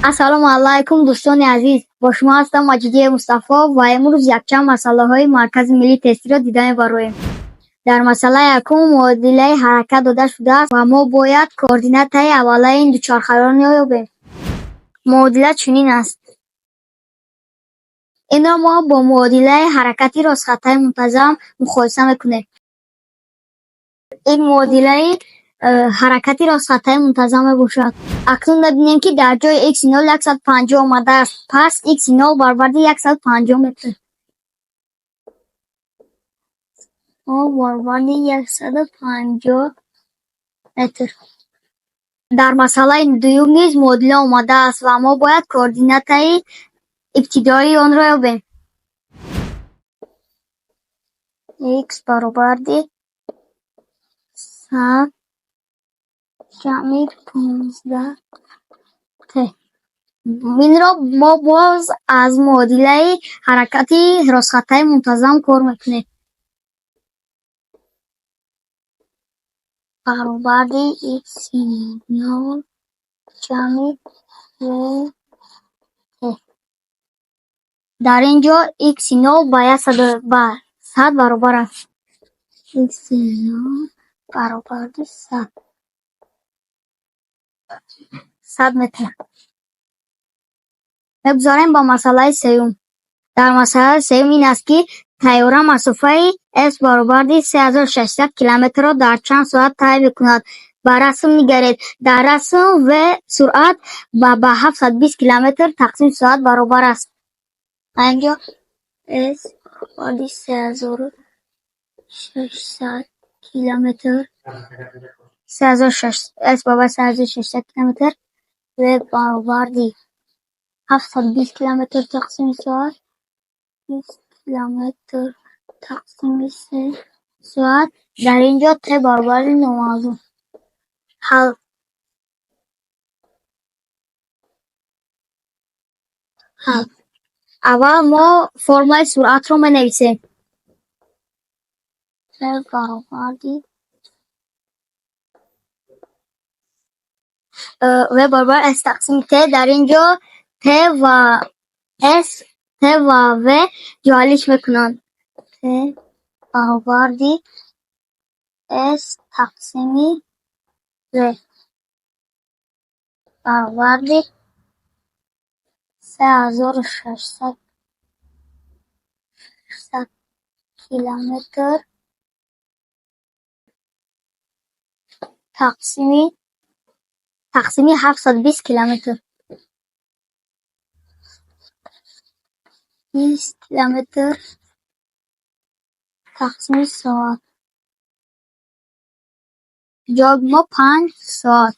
Ассалому алайкум, дӯстони азиз! Бо шумо ҳастам Маҷидия Мустафо ва имрӯз якчанд масъалаҳои Маркази миллии тестиро дида мебароем. Дар масъалаи якум муодилаи ҳаракат дода шудааст ва мо бояд координатаи аввалаи ин дучархаро ёбем. Муодила чунин аст. Инро мо бо муодилаи ҳаракати ростхаттаи мунтазам муқоиса мекунем. Ин муодилаи ҳаракати ростхаттаи мунтазам мебошад. Акнун мебинем, ки дар ҷои икси нол 150 омадааст. Пас икси нол баробари 150 метр. Баробари 150 метр. Дар масъалаи дуюм низ муодила омадааст ва мо бояд координатаи ибтидоии онро ёбем. Икс баробари 100 ҷамъи 15 т. Инро мо боз аз муодилаи ҳаракати ростхаттаи мунтазам кор мекунем. Баробари икси нол ҷамъи в т. Дар ин ҷо икси нол ба 100 баробар аст. Икси нол баробари 100. 100 метр. Мегузарем ба масъалаи сеюм. Дар масъалаи сеюм ин аст, ки тайёра масофаи с баробари 3600 километрро дар чанд соат тай мекунад. Ба расм нигаред. Дар расм в суръат ба 720 километр тақсими соат баробар аст. Инҷо с баробари 3600 километр, с баробари 3600 километр, в баробари 720 километр тақсими соат, 20 километр тақсими се соат. Дар ин ҷо т баробари номаълум. Ҳал. Ҳал. Аввал мо формулаи суръатро менависем. В баробари в баробар с тақсими т. Дар ин ҷо т ва с, т ва в ҷоалиш мекунанд. Т баробари с тақсими в баробари 3600 километр тақсими 720 километр. 20 километр тақсими соат. Ҷавоби мо 5 соат.